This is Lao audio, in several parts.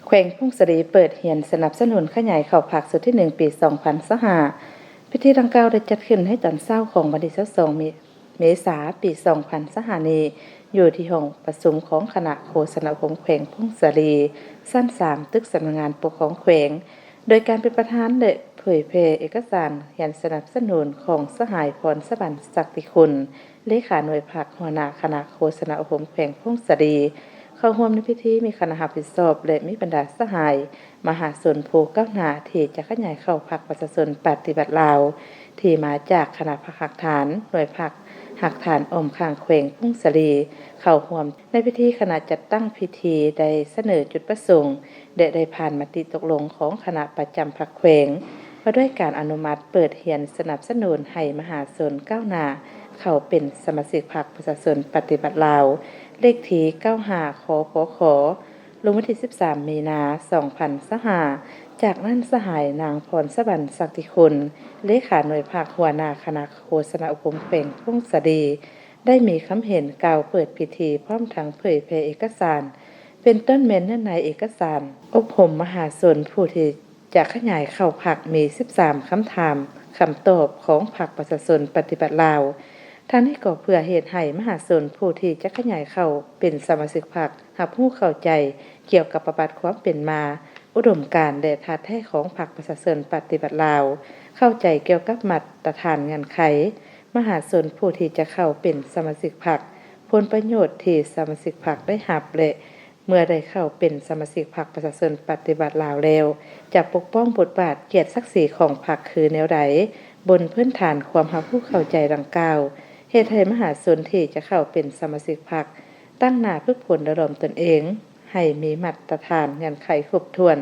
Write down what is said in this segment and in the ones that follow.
ແຂວງຜົ້ງສາລີເປີດຮຽນສະໜັບສະໜູນຂະຫຍາຍເຂົ້າພັກຊຸດທີໜຶ່ງ ປີສອງພັນຊາວຫ້າ. ພິທີດັ່ງກ່າວໄດ້ຈັດຂຶ້ນໃນຕອນເຊົ້າຂອງວັນທີຊາວສອງ ເມ ເມສາ ປີສອງພັນຊາວຫ້ານີ້ ຢູ່ທີ່ຫ້ອງປະຊຸມຂອງຄະນະໂຄສະນາອົບຮົມແຂວງຜົ້ງສາລີ ຊັ້ນສາມ ຕຶກສຳນັກງານປົກຄອງແຂວງ ໂດຍການເປັນປະທານ ແລະ ເຜີຍແຜ່ເອກະສານຮຽນສະໜັບສະໜູນຂອງສະຫາຍ ພອນສະຫວັນ ສັກຕິຄຸນ ເລຂາໜ່ວຍພັກ ຫົວໜ້າຄະນະໂຄສະນາອົບຮົມແຂວງຜົ້ງສາລີ. ເຂົ້າຮ່ວມໃນພິທີມີຄະນະຮັບຜິດຊອບ ແລະ ມີບັນດາສະຫາຍມະຫາຊົນຜູ້ກ້າວໜ້າທີ່ຈະຂະຫຍາຍເຂົ້າພັກປະຊາຊົນປະຕິວັດລາວ ທີ່ມາຈາກຄະນະພັກຮາກຖານ, ໜ່ວຍພັກຮາກຖານອ້ອມຂ້າງແຂວງຜົ້ງສາລີ ເຂົ້າຮ່ວມໃນພິທີ. ຄະນະຈັດຕັ້ງພິທີໄດ້ສະເໜີຈຸດປະສົງ ແລະ ໄດ້ຜ່ານມະຕິຕົກລົງຂອງຄະນະປະຈຳພັກແຂວງ ວ່າດ້ວຍການອະນຸມັດເປີດຮຽນສະໜັບສະໜູນໃຫ້ມະຫາຊົນກ້າວໜ້າເຂົ້າເປັນສະມາຊິກພັກປະຊາຊົນປະຕິວັດລາວ ເລກທີເກົ້າຫ້າ ຄປຄ ລົງວັນທີສິບສາມ ມີນາ ສອງພັນຊາວຫ້າ. ຈາກນັ້ນ ສະຫາຍນາງ ພອນສະຫວັນ ສັກຕິຄຸນ ເລຂາໜ່ວຍພັກ ຫົວໜ້າຄະນະໂຄສະນາອົບຮົມແຂວງຜົ້ງສາລີ ໄດ້ມີຄຳເຫັນກ່າວເປີດພິທີ ພ້ອມທັງເຜີຍແຜ່ເອກະສານ ເປັນຕົ້ນແມ່ນເນື້ອໃນເອກະສານອົບຮົມມະຫາຊົນຜູ້ທີ່ຈະຂະຫຍາຍເຂົ້າພັກ ມີສິບສາມຄຳຖາມຄຳຕອບຂອງພັກປະຊາຊົນປະຕິວັດລາວ. ທັງນີ້ກໍເພື່ອເຮັດໃຫ້ມະຫາຊົນຜູ້ທີ່ຈະຂະຫຍາຍເຂົ້າເປັນສະມາຊິກພັກ ຮັບຮູ້ເຂົ້າໃຈກ່ຽວກັບປະຫວັດຄວາມເປັນມາ, ອຸດົມການ ແລະ ທ່າແທ້ຂອງພັກປະຊາຊົນປະຕິວັດລາວ, ເຂົ້າໃຈກ່ຽວກັບມາດຕະຖານເງື່ອນໄຂ ມະຫາຊົນຜູ້ທີ່ຈະເຂົ້າເປັນສະມາຊິກພັກ, ຜົນປະໂຫຍດທີ່ສະມາຊິກພັກໄດ້ຮັບ ແລະ ເມື່ອໄດ້ເຂົ້າເປັນສະມາຊິກພັກປະຊາຊົນປະຕິວັດລາວແລ້ວ ຈະປົກປ້ອງບົດບາດກຽດສັກສີຂອງພັກຄືແນວໃດ. ບົນພື້ນຖານຄວາມຮັບຮູ້ເຂົ້າໃຈດັ່ງກ່າວ, ເຮັດໃຫ້ມະຫາຊົນທີ່ຈະເຂົ້າເປັນສະມາຊິກພັກ ຕັ້ງໜ້າຝຶກຝົນຫຼໍ່ຫຼອມຕົນເອງ ໃຫ້ມີມາດຕະຖານເງື່ອນໄຂຄົບຖ້ວນ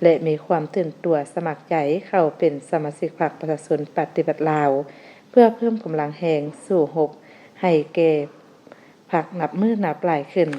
ແລະ ມີຄວາມຕື່ນຕົວສະໝັກໃຈເຂົ້າເປັນສະມາຊິກພັກປະຊາຊົນປະຕິວັດລາວ ເພື່ອເພີ່ມກຳລັງແຮງສູ້ຮົບໃຫ້ແກ່ພັກນັບມື້ນັບຫຼາຍຂຶ້ນ.